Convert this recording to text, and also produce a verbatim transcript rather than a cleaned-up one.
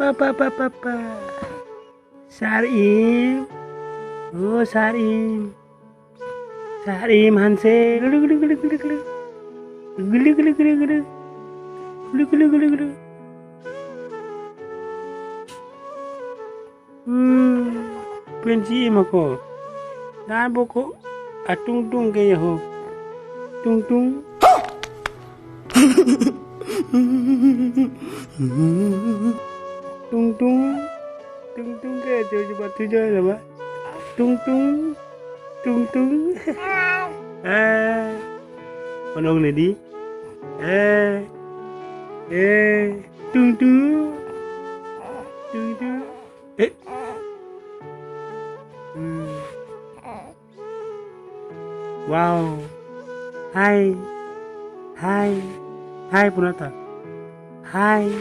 Pa pa pa pa pa. Sarim. Oh, Sarim. Sarim hanse. Gulu gulu gulu gulu gulu. Gulu gulu gulu gulu. Gulu gulu gulu gulu. Hmm. Pensi ima ko. Nai bo ko. Atung tung ke ya ho. Tung tung. Tung tung. Tung tung ke jo jo batu jo ya ba. Tung tung. Tung tung. Eh. Panong ne di. Eh. Eh. Tung tung. Tung tung. Eh. Hmm. Wow. Hai. Hai. Hai punata. Hai.